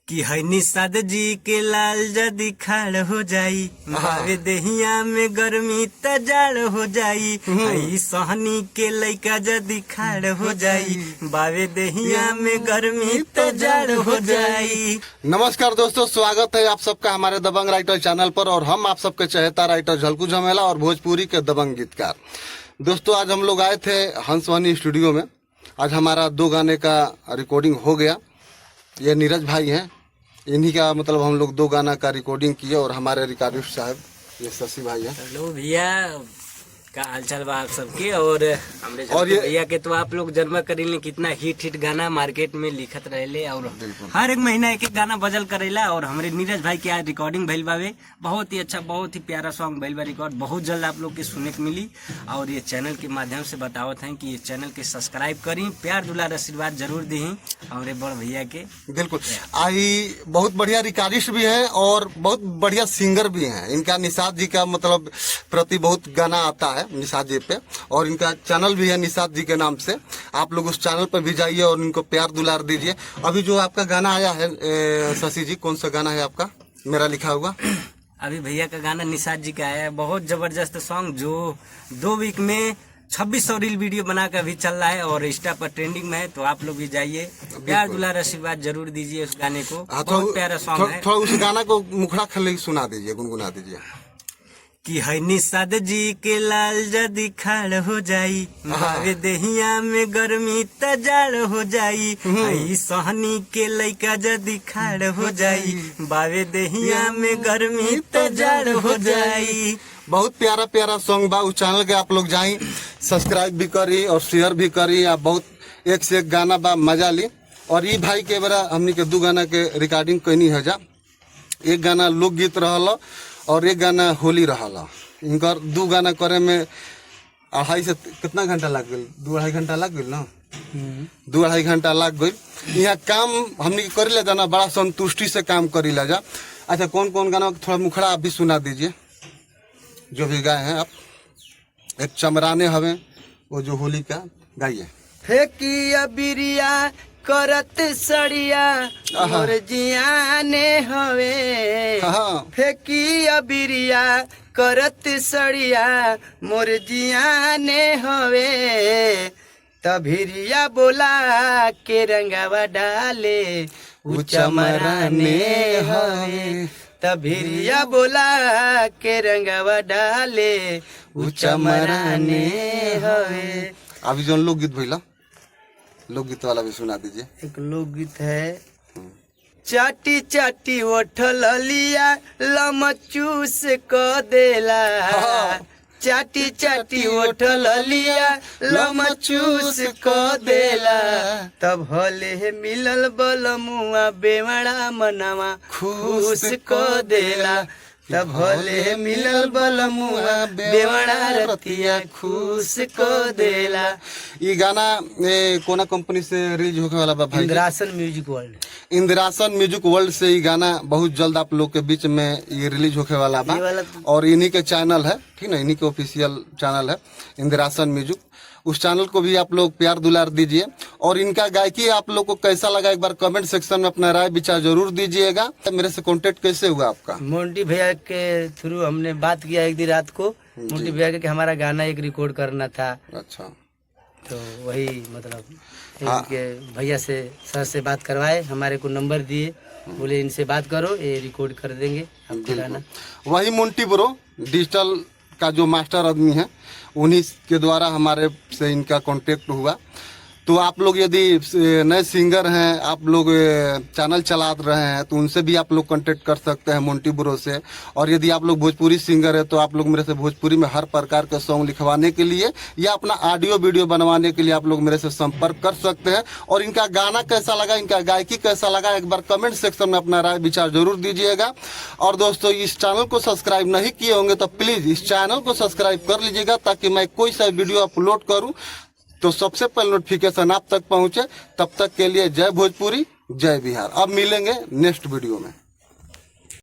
कि है निषाद जी के लाल जदी खाड़ हो जाई, भावे देहिया में गर्मी त जाड़ हो जाई। हई सहनी के लइका जदी खाड़ हो जाई, बावे देहिया में गर्मी त जाड़ हो जाई। नमस्कार दोस्तों, स्वागत है आप सबका हमारे दबंग राइटर चैनल पर और हम आप सबके चहेता राइटर झलकू झमेला और भोजपुरी के दबंग गीतकार। दोस्तों, आज हम लोग आए थे हंसवानी स्टूडियो में। आज हमारा दो गाने का रिकॉर्डिंग हो गया। ये नीरज भाई हैं, इन्हीं का मतलब हम लोग दो गाना का रिकॉर्डिंग किए और हमारे रिकॉर्डिस्ट साहब ये शशि भाई हैं। हेलो भैया, का हालचाल बा आप सबके? और हमरे और ये- भैया के तो आप लोग जन्म करीले, कितना हिट हिट गाना मार्केट में लिखत रहेले और हर एक महीना एक एक गाना बजल करेला। और हमरे नीरज भाई के आज रिकॉर्डिंग भइल बावे, बहुत ही अच्छा, बहुत ही प्यारा सॉन्ग भइल बा रिकॉर्ड। बहुत जल्द आप लोग के सुने के मिली। और ये चैनल के माध्यम से बतावत हैं कि ये चैनल के सब्सक्राइब करी, प्यार दुलार आशीर्वाद जरूर दी हमरे बड़ भैया के। बिल्कुल, आई बहुत बढ़िया रिकॉर्डिस्ट भी हैं और बहुत बढ़िया सिंगर भी हैं। इनका निषाद जी का मतलब प्रति बहुत गाना आता है निषाद जी पे और इनका चैनल भी है निषाद जी के नाम से। आप लोग उस चैनल पर भी जाइए और इनको प्यार दुलार दीजिए। अभी जो आपका गाना आया है शशि जी, कौन सा गाना है आपका मेरा लिखा हुआ? अभी भैया का गाना निषाद जी का आया है, बहुत जबरदस्त सॉन्ग, जो 2 वीक में 2600 रील वीडियो बना कर अभी चल रहा है और इंस्टा पर ट्रेंडिंग में है। तो आप लोग भी जाइए, प्यार दुलार आशीर्वाद जरूर दीजिए उस गाने को। हाँ, बहुत प्यारा सॉन्ग है। थोड़ा उस गाना को मुखड़ा खाली सुना दीजिए, गुनगुना दीजिए। कि है निषाद जी के लाल जदी खाड़ हो जाई, भावे देहिया में गर्मी त जाड़ हो जाई। हई सहनी के लइका जदी खाड़ हो जाई, बावे देहिया में गर्मी त जाड़ हो जाई। बहुत प्यारा प्यारा सॉन्ग बा। उस चैनल के आप लोग जाई, सब्सक्राइब भी करी और शेयर भी करी। आप बहुत एक से एक गाना बा, मजा ली। और ई भाई के बरा हमनी के दू गाना के रिकॉर्डिंग कैनी है जा। एक गाना लोकगीत रहल और एक गाना होली रहल। इनकर दू गाना करे में अढ़ाई से कितना घंटा लग गई? दू अढ़ाई घंटा लग गई ना? दू अढ़ाई घंटा लग गई। यहाँ काम हमनी के करी ले जाना, बड़ा संतुष्टि से काम करी ले जा। अच्छा, कौन कौन गाना थोड़ा मुखड़ा आप भी सुना दीजिए, जो भी गाए हैं आप। एक चमराने हवे, वो जो होली का गाइए। फेकिया बिरिया करत सड़िया मोर जियाने हवे। फेकिया बिरिया करत सड़िया मोर जियाने हवे, तभिरिया बोला के रंगावा डाले उ चमराने हवे। तभिरिया बोला के रंगावा डाले उ चमराने हवे। अभी जो लोकगीत भइला, लोकगीत वाला भी सुना दीजिए। एक लोकगीत है। चाटी चाटी ओठल लिया लमचूस क देला। चाटी चाटी ओठल लिया लमचूस क देला, तब हले मिलल बलमुआ बेवड़ा मनवा खुश क देला। तब हले मिलल बलमुआ बेवड़ा रतिया खुश क देला। ये गाना कोना कंपनी से रिलीज होके वाला बा भाई जी? इंद्रासन म्यूजिक वर्ल्ड। इंद्रासन म्यूजिक वर्ल्ड से ये गाना बहुत जल्द आप लोग के बीच में ये रिलीज होके वाला बा। ये वाला तो- और इन्हीं के चैनल है, ठीक ना? इन्हीं के ऑफिशियल चैनल है इंद्रासन म्यूजिक। उस चैनल को भी आप लोग प्यार दुलार दीजिए। और इनका गायकी आप लोग को कैसा लगा, एक बार कमेंट सेक्शन में अपना राय विचार जरूर दीजिएगा। मेरे से कांटेक्ट कैसे हुआ आपका? मोंटी भैया के थ्रू हमने बात किया एक दिन रात को मोंटी भैया के कि हमारा गाना एक रिकॉर्ड करना था। तो वही मतलब इनके भैया से, सर से बात करवाए, हमारे को नंबर दिए, बोले इनसे बात करो, ये रिकॉर्ड कर देंगे आपका गाना। वही मोंटी ब्रो डिजिटल का जो मास्टर आदमी है, उन्हीं के द्वारा हमारे से इनका कांटेक्ट हुआ। तो आप लोग यदि नए सिंगर हैं, आप लोग चैनल चला रहे हैं, तो उनसे भी आप लोग कांटेक्ट कर सकते हैं, मोंटी ब्रो से। और यदि आप लोग भोजपुरी सिंगर है, तो आप लोग मेरे से भोजपुरी में हर प्रकार के सॉन्ग लिखवाने के लिए या अपना ऑडियो वीडियो बनवाने के लिए आप लोग मेरे से संपर्क कर सकते हैं। और इनका गाना कैसा लगा, इनका गायकी कैसा लगा, एक बार कमेंट सेक्शन में अपना राय विचार जरूर दीजिएगा। और दोस्तों, इस चैनल को सब्सक्राइब नहीं किए होंगे तो प्लीज इस चैनल को सब्सक्राइब कर लीजिएगा, ताकि मैं कोई सा वीडियो अपलोड करूं तो सबसे पहले नोटिफिकेशन आप तक पहुंचे। तब तक के लिए जय भोजपुरी, जय बिहार। अब मिलेंगे नेक्स्ट वीडियो में।